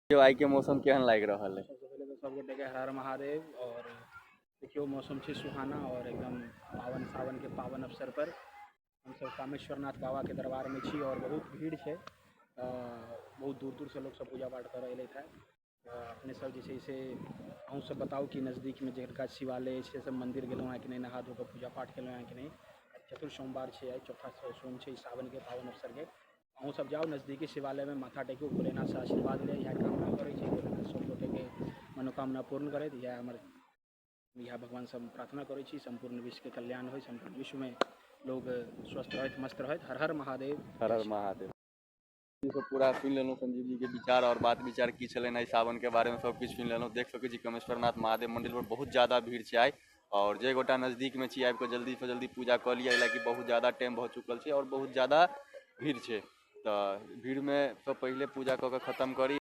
जो आइ के मौसम केहन लागि रहल है? सबसँ पहिले तऽ सब गोटेके हर हर महादेव। आओर देखियौ, मौसम छै सुहाना आओर एकदम पावन, सावनके पावन अवसर पर हमसब कामेश्वरनाथ बाबाके दरबारमे छी आओर बहुत भीड़ छै। बहुत दूर दूरसँ लोक सब पूजा पाठ करऽ एलथि हँ। अपने सब जे छै से अहूँ सब बताउ कि नजदीकमे जिनका शिवालय अछि से सब मन्दिर गेलहुँ हँ कि नहि, नहा धो कऽ पूजा पाठ केलहुँ हँ कि नहि? चतुर्थ सोमवार छै आइ, चौथा सोम छै सावनके पावन अवसरके। अहूँ सब जाउ, नजदीकी शिवालयमे माथा टेकू, भोलेनाथसँ आशीर्वाद ले। इएह कामना करै छी, भोलेनाथ सब गोटेके मनोकामना पूर्ण करैत। इएह हमर इएह भगवानसँ हम प्रार्थना करै छी, सम्पूर्ण विश्वके कल्याण होइ, सम्पूर्ण विश्वमे लोग स्वस्थ रहथि, मस्त रहथि। हर हर महादेव। हर हर महादेव। सब पूरा सुनि लेलहुँ, संजीव जी के विचार और बात विचार की छलनि एहि सावन के बारे में, सब किछु सुनि लेलहुँ। देख सकै छी, कमेश्वरनाथ महादेव मंदिर पर बहुत ज्यादा भीड़ छै आइ। और जे गोटा नजदीक में छी, आबि कऽ जल्दी से जल्दी पूजा कऽ लिअ, एहि कि बहुत ज्यादा टाइम भऽ चुकल छै और बहुत ज्यादा भीड़ छै। तऽ भीड़मे सँ पहिले पूजा कऽ कऽ खतम करी।